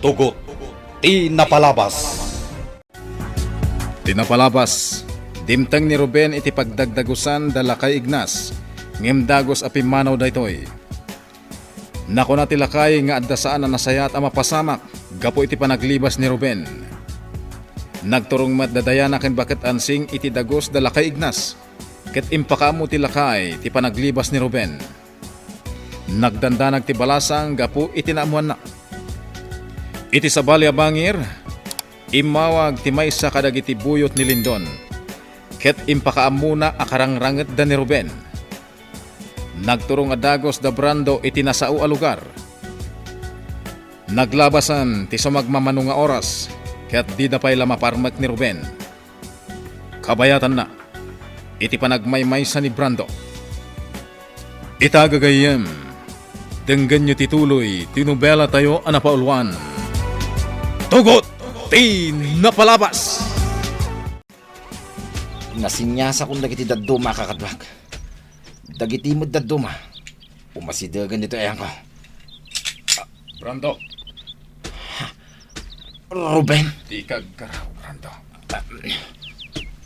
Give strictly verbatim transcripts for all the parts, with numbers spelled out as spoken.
Tugot ti napalabas. Ti napalabas, dimteng ni Ruben iti pagdagdagusan da Lakay Ignas, ngem dagus a pimmanaw daytoy. Nakuna ti Lakay nga adda saan a nasayaat a mapasamak gapu iti panaglibas ni Ruben. Nagturong met da Diana ken Baket Ansing iti dagus da Lakay Ignas, ket impakaammo ti Lakay ti panaglibas ni Ruben. Nagdandanag ti balasang gapu iti naammoanna. Iti sabali a bangir, immawag ti maysa kadagiti buyot ni Lindon, ket impakaammona a karangrangetda ni Ruben. Nagturong a dagus da Brando iti nasao a lugar. Naglabasan ti sumagmamano nga oras, ket dida pay la maparmek ni Ruben. Kabayatanna iti panagmaymaysa ni Brando. Ita gagayyem, denggenyo ti tuloy ti nobelatayo a napauluan. Tugot ti napalabas! Nasinyasakon dagiti dadduma a kakaduak. Dagiti met dadduma, umasidegen ditoy ayangko. Brando. Ruben. Dika agkaraw, Brando.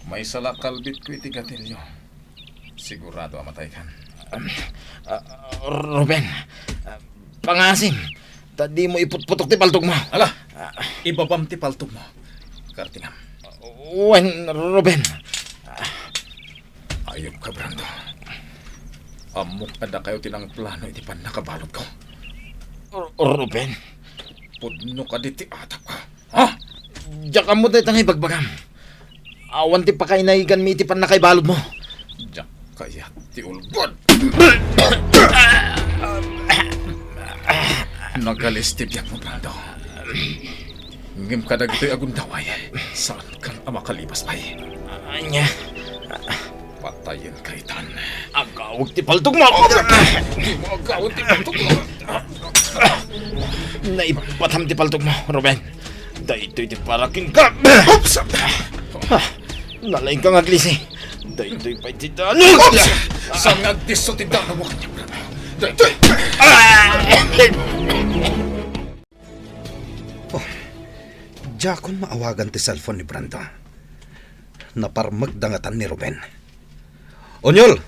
Maysa la kalbitko iti gatilio. Sigurado a mataykan. Ah, Ruben, ah, pangaasim, ta dimo iputputok ti paltogmo. Ala, ibabam ti paltogmo. Kartingam. Wen, Ruben. Ayupka, Brando. Ammok a dakayo ti nangplano iti pannakabaludko. Ru-, Ruben. Pudno kadi ti atapko. Ha? Diak ammo dayta nga ibagbagam. Awan ti pakainayiganmi iti pannakaibaludmo. Diak kayat ti ulbod. Nagalis ti biagmo, Brando. Ngem kadagitoy a gundaway, saankan a makalibas pay. Ania? Patayenka itan. Agawag ti paltogmo! Dimo agawag ti paltogmo! Naibatam ti paltogmo, Ruben. Daytoy ti para kenka. Oops! Ah, nalaingka nga aglisi. Daytoy pay ti danag. Oops! Saan nga agdisso ti danagmo kaniak, Brando? Daytoy! Ah! Oh, diakon maawagan ti cellphone ni Brando. Naparmekda ngatan ni Ruben. Onyol!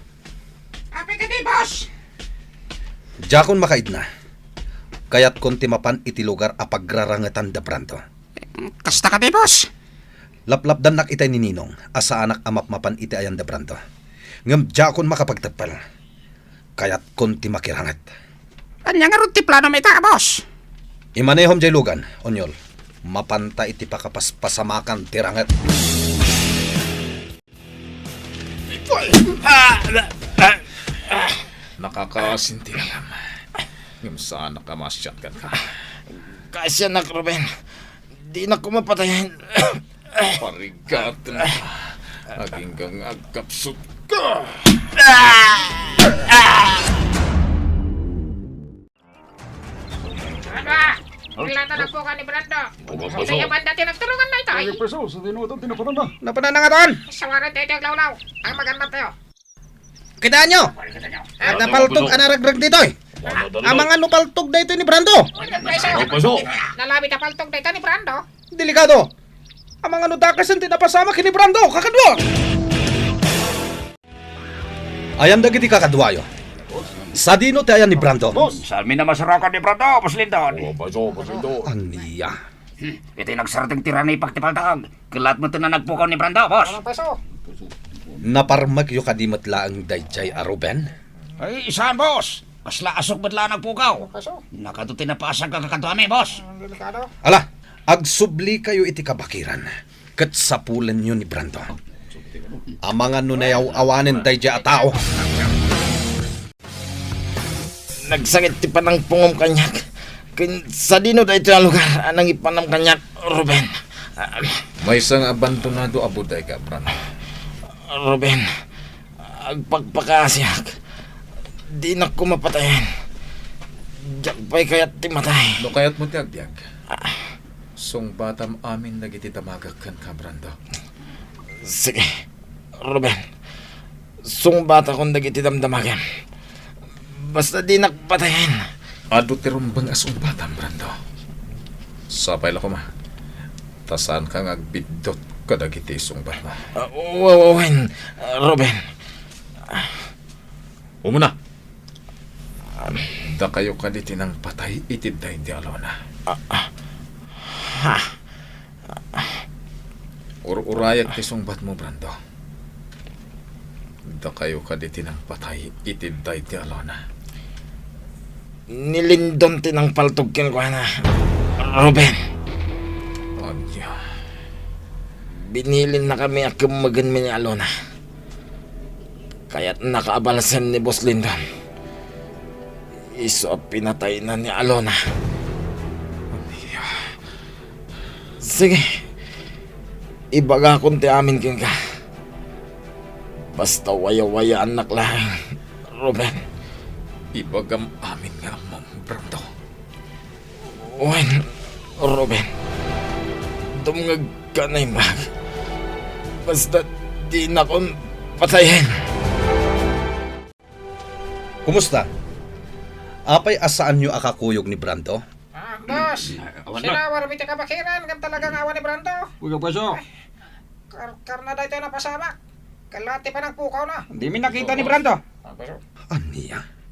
Apay kadi, boss? Diakon makaidna. Kayatkon ti mapan iti lugar a pagrarangetan da Brando. Kasta kadi, boss? Laplapdannak itay ni Ninong a saanak a mapmapan iti ayan da Brando. Ngem diakon makapagteppel. Kayatkon ti makiranget. Ania ngarud ti planom ita, boss? Imanehom jay lugan, Onyol. Mapanta iti pakapaspasamakan ti ranget. Nakakaasin ti langam. Ngem saanak a masiatkan ka. Kaasianak, Ruben. Dinak koma patayen. Parigaten. Agingga nga agkapsut ka. Ano? Ilata na po ka ni Brando. Opo, boss. Kaya banda tinagtulungan na ito, ay. Ay, preso, sa dinutan, tinapanan na. Napanan na nga ton? Sawaran tayo, tayo, lawlaw. Ang maganda tayo. Kitaan nyo? At napaltog a naragrag ditoy. Amang ano paltog daytoy ni Brando? Ano, preso? Opo, preso. Nalabi na paltog dayta ni Brando. Delikado. Amang ano dakasen ti napasamak ni Brando, kakadua. Ayan dagiti kakaduayo. Sadino ti ayan ni Brando? Boss! Saan mi namasarakan ni Brando, Boss Lindon? Oh, baso, baso ito. Ania? Hmm, iti nagsardeng ti ranipak ti paltag. Kellat met ti nanagpukaw ni Brando, boss. Ano, preso? Naparmekyo kadi met laeng daydiay a Ruben? Ay, saan, boss? Kasla asok met la nagpukaw. Ano, preso? Nakado ti napasag a kakaduami, boss. Ang delikado. Ala, agsublikayo iti kabakiran. Ket sapulenyo ni Brando. Amangan no nayaw-awanen daydiay a tao. Nagsangit ti panangpungom kaniak. Ken sadino daytoy a lugar a nangipanam kaniak, Ruben? Maysa nga abandonado a bodega, Brando. Ruben, agpakpakaasiak. Dinak koma patayen. Diak pay kayat ti matay. No kayatmo ti agbiag, sungbatam amin dagiti damagek kenka, Brando. Sige, Ruben. Sungbatakon dagiti damdamagem. Basta dinak patayen. Adu ti rumbeng a sungbatam, Brando. Sapay la koma. Ta saanka nga agbiddut kadagiti sungbatmo. Ah, wa-, wa-, wen, ah, Ruben. Umuna. Dakayo kadi ti nangpatay iti daydi a Lona? Ah, ah. Ha? Ur-urayek ti sungbatmo, Brando. Dakayo kadi ti nangpatay iti daydi a Lona? Ni Lindon ti nangpaltog kenkuana, Ruben. Ania? Binilinnakami a kemmegenmi ni Alona. Kayatnaka a balsen ni Boss Lindon. Isu a pinatayna ni Alona. Ania? Sige. Ibagakon ti amin kenka. Basta wayawayaannak laeng, Ruben. Ibagam amin nga ammom, Brando. Wen, Ruben. Dumngegka a naimbag. Basta dinakon patayen. Kumusta? Apay a saanyo a kakuyog ni Brando? Ah, boss. Ah, awan na. Sinawarmi ti kabakiran ngem talaga nga awan ni Brando. Uy, kabaso. Kar-, karna daytoy a napasamak. Kalaat ti panagpukawna. Dimi nakita ni Brando. Ah, boss. Ania?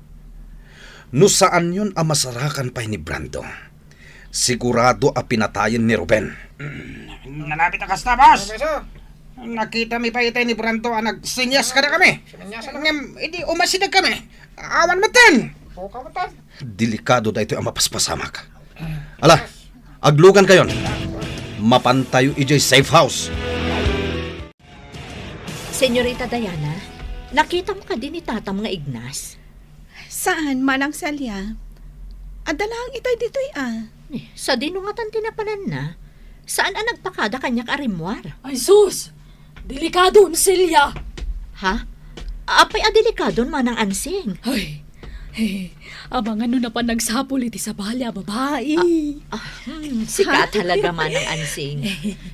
No saanyon a masarakan pay ni Brando, sigurado a pinatayen ni Ruben. Mm, nalabit a kasta, boss. Ah, boss. Nakitami pay itay ni Brando a nagsinyas kadakami. Sinyas kadakami. Ngem, idi umasidegkami, awan metten. Pukaw metten. Delikado daytoy a mapaspasamak. Ala, aglugankayon. Mapantayo idiay safe house. Senyorita Diana, nakitam kadi ni tatam nga Ignas? Saan, Manang Celia. Adda laeng itay ditoy, a. Eh, sadino ngatan ti napananna? Saan a nagpakada kaniak a rimmuar? Ay, sus! Delikadon, Celia! Ha? Apay a delikadon, Manang Ansing? Ay, eh, amangan no napan nagsapul iti sabali a babai. Ah, ah, hmm, sika talaga, Manang Ansing.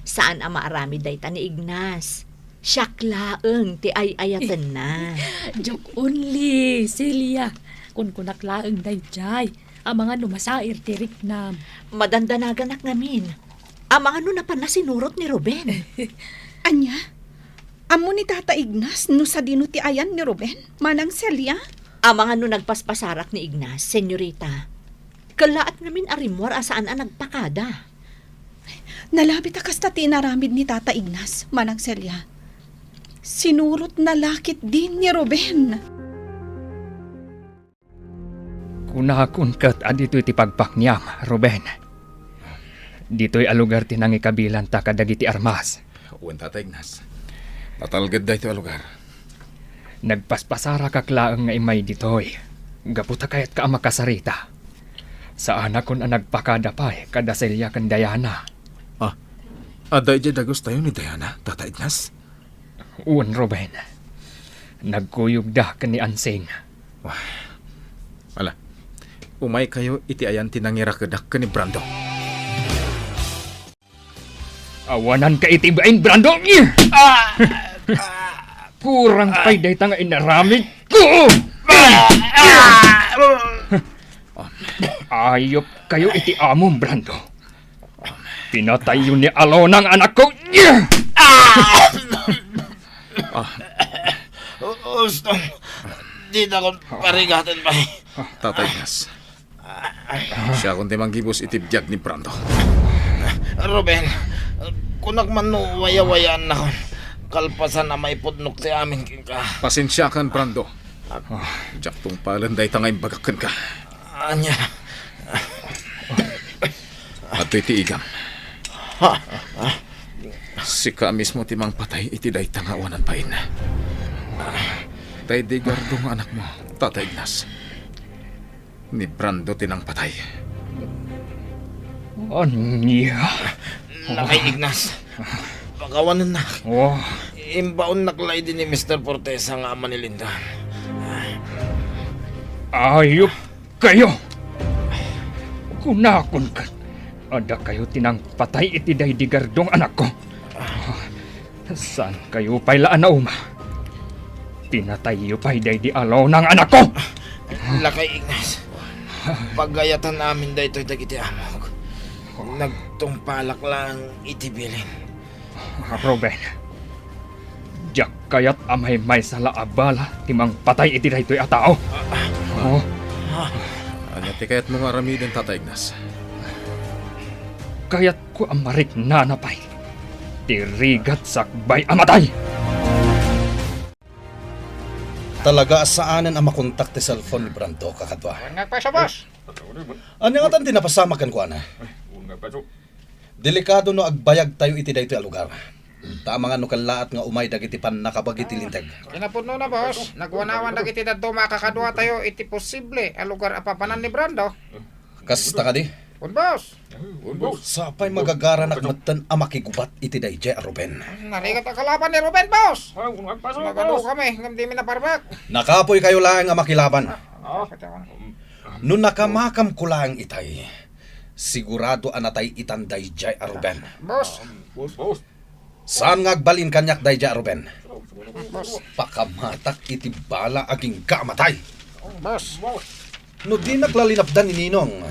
Saan a maaramid dayta ni Ignas. Siak laeng ti ay-ayatenna. Joke only, Celia. Kunkunak laeng daydiay. Amangan no masair ti riknam. Madandanaganak ngamin. Amangan no napanna sinurot ni Ruben. Ania? Ammo ni Tata Ignas no sadino ti ayan ni Ruben, Manang Celia? Amangan no nagpaspasarak ni Ignas, senyorita. Kellaat ngamin a rimmuar a saan a nagpakada. Nalabit a kasta ti inaramid ni Tata Ignas, Manang Celia. Sinurotna la ketdi ni Ruben. Kunakon ket a ditoy ti pagpakniam, Ruben. Ditoy a lugar ti nangikabilanta kadagiti armas. Wen, Tata Ignas. Natalged daytoy a lugar. Nagpaspasarakak laeng nga immay ditoy, gapu ta kayatka a makasarita. Saanakon a nagpakada pay kada Celia ken Diana. Ah, adda idiay dagustayo ni Diana, Tata Ignas? Wen, Ruben. Nagkuyogda ken ni Ansing. Wah. Ala, umaykayo iti ayan ti nangirakedak ken ni Brando. Awananka iti bain, Brando! Ah! Kurang pay dayta nga inaramidko! Ayupkayo iti amom, Brando. Pinatayyo ni Alona nga anakko! Ah. Uston, ditakon parigaten pay. Tata Ignas. Siakon ti manggibus iti biag ni Brando. Ruben, kunak man no wayawayaannakon, kalpasan a maipudnok ti amin kenka. Pasensiakan, Brando. Diak tungpalen dayta nga imbagak kenka. Ania? Adtoy ti igam. Sika mismo ti mangpatay iti dayta nga awanan bain. Daydi Gardo nga anakmo, Tata Ignas. Ni Brando ti nangpatay. Ania? Lakay Ignas. Pakawanennak. Oh. Imbaonnak la idi ni Mister Fortesa nga ama ni Linda. Ayupkayo! Kunakon ket, adda kayo ti nangpatay iti daydi Gardo nga anakko. Saankayo pay la a nauma. Pinatayyo pay daydi Alona nga anakko! Lakay Ignas, pagayatan amin daytoy dagiti amok. Nagtungpalak lang iti bilin. Ruben, diak kayat a maymaysa la a bala ti mangpatay iti daytoy a tao. Oh. Ania ti kayatmo nga aramiden, Tata Ignas? Kayatko a mariknana pay ti rigat sakbay a matay. Talaga a saanen a makontak ti cellphone ni Brando, kakadua. Wen nga agpaso, boss. Ania ngatan ti napasamak kenkuana? Wen nga agpaso. Delikado no agbayagtayo iti daytoy a lugar. Ta amangan no kellaat nga umay dagiti pannakabagi ti linteg. Kinapudnona, boss, nagwanawan dagiti dadduma a kakaduatayo iti posible a lugar a papanan ni Brando. Kasta kadi? Wen, boss. Sapay magagaranak metten a makigubat iti daydiay a Ruben. Narigat a kalaban ni Ruben, boss. Nagadu kami ngem dimi naparmek. Nakapoykayo laeng a makilaban. No nakamakamko laeng itay, sigurado a natay-itan daydiay a Ruben. Boss. Saan nga agbalin kaniak daydiay a Ruben? Pakamatak iti bala agingga a matay. Boss. No dinak la linapdan ni Ninong,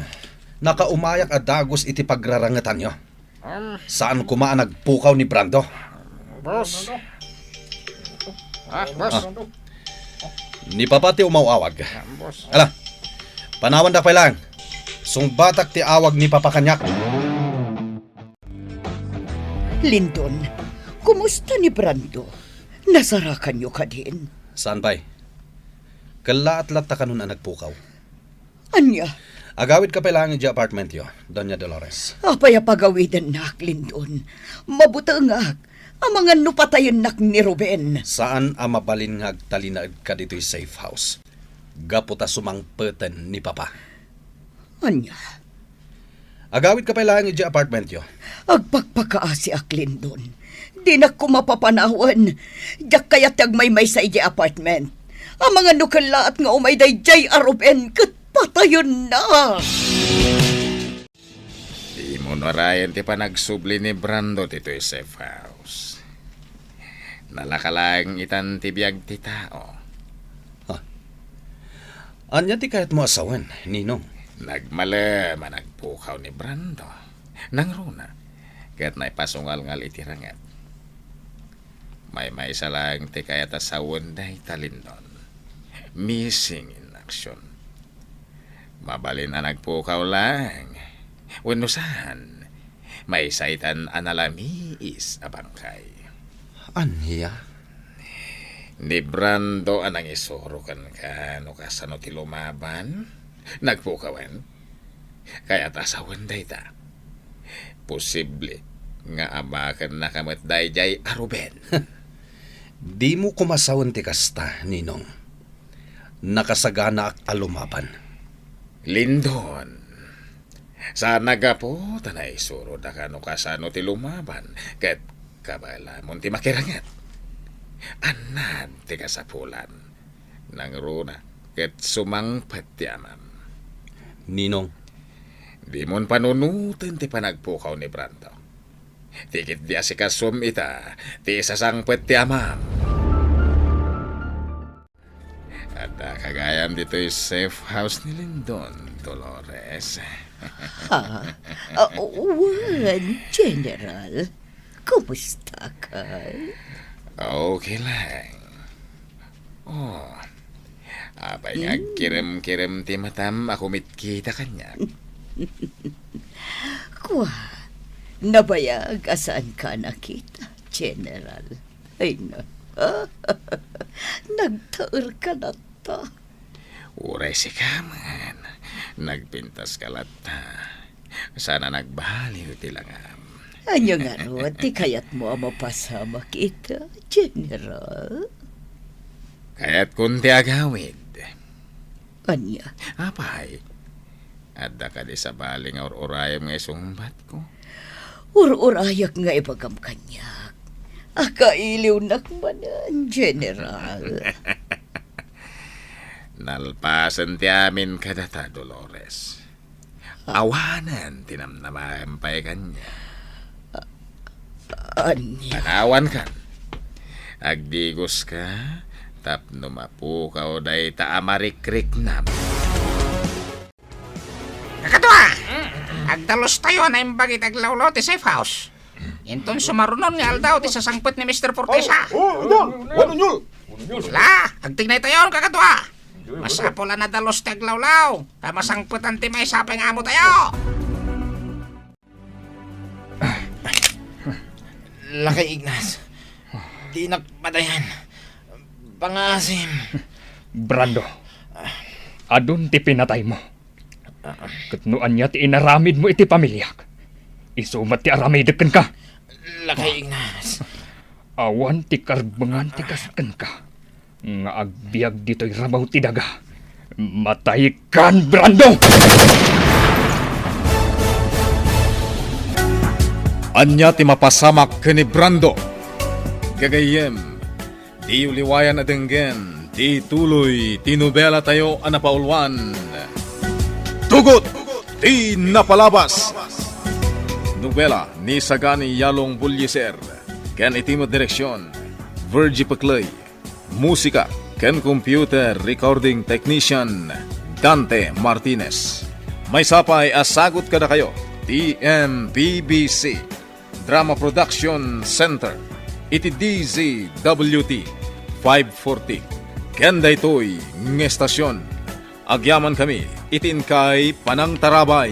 nakaumayak a dagus iti pagrarangetanyo. Saan koma a nagpukaw ni Brando. Boss. Ah, boss. Ah. Ni Papa ti umaw-awag. Ah, boss. Ala, panawandak pay laeng. Sungbatak ti awag ni Papa kaniak. Lindon, kumusta ni Brando? Nasarakanyo kadin? Saan pay? Kellaat latta kanon a nagpukaw. Ania? Agawidka pay laeng idiay apartmentyo, Doña Dolores. Apay a pagawidennak, Lindon? Mabutengak. Amangan no patayennak ni Ruben. Saan a mabalin nga agtalinaedka ditoy safe house gapu ta sumangpeten ni Papa. Ania? Agawidka pay laeng idiay apartmentyo. Agpakpakaasiak, Lindon. Dinak koma papanawen. Diak kayat ti agmaymaysa idiay apartment. Amangan no kellaat nga umay daydiay a Ruben ket patayenna. Dimo narayen ti panagsubli ni Brando ditoy safe house. Nalaka laeng itan ti biag ti tao. Ha? Ania ti kayatmo a sawen, Ninong? Nagmalem a nagpukaw ni Brando. Nangruna, ket naipasungalngal iti ranget. Maymaysa laeng ti kayat a sawen dayta, Lindon. Missing in action. Mabalin a nagpukaw laeng. Wenno saan, maisaytan a nalamiis a bangkay. Ania? Ni Brando a nangisuro kenka no kasano ti lumaban? Nagpukawen? Kayat a sawen dayta. Posible nga abakennaka met daydiay a Ruben. Dimo koma sawen ti kasta, Ninong. Nakasaganaak a lumaban. Lindon, saan a gapu ta naisurodaka no kasano ti lumaban, ket kabaelamon ti makiranget. Annad ti kasapulan. Nangruna, ket sumangpet ti amam. Ninong. Dimon panunoten ti panagpukaw ni Brando. Ti ketdi asikasom ita, ti isasangpet ti amam. Adda kagayam ditoy safe house ni Lindon, Dolores. Ha? Ah, wen, General. Kumusta ka? Okay lang. Oh, apay nga Hmm. agkirem-kirem ti matam a kumitkita kaniak? Kua, nabayag a saanka a nakita, General. Ay, na. Nagtaerka latta. Uray sika man, nagpintaska latta. Saan a nagbaliw ti langam. Ania ngarud ti kayatmo a mapasamak ita, General? Kayatkon ti agawid. Ania? Apay, adda kadi sabali nga ur-urayem nga isungbatko? Ur-urayak nga ibagam kaniak. Akailiwnak manen, General. Nalpasen ti amin kadata, Dolores. Awanen ti namnamaem pay kaniak. Ania? Panawankan. Agdigoska tapno mapukaw dayta a marikriknam. Kakadua! Agdalustayo a naimbag iti aglawlaw ti safe house. Inton sumarunon nga aldaw ti sasangpet ni Mister Fortesa. Oh, oh, unyol! Wan unyol! Ala, agtignaytayon, kakadua. Masapul a nadalus ti aglawlaw, ta masangpetan ti maysa pay nga amotayo. Lakay Ignas, dinak patayan. Pangaasim. Brando, adun ti pinataymo. Ket no ania ti inaramidmo iti pamiliak, isu met ti aramidek kenka. Lakay Ignas. Awan ti karbengan ti kas kenka nga agbiag ditoy rabaw ti daga. Mataykan, Brando! Ania ti mapasamak ken ni Brando? Gagayyem, diyo liwayan a denggen ti tuloy ti nobelatayo a napauluan, Tugot ti Napalabas. Nobela ni Sagani Yalong Bullieser ken iti met direksion, Virgie Pecley. Musika ken computer recording technician, Dante Martinez. Maysa pay a sagut kadakayo ti M P B C Drama Production Center iti D Z W T five forty. Ken daytoy nga estasion, agyamankami iti inkay panangtarabay.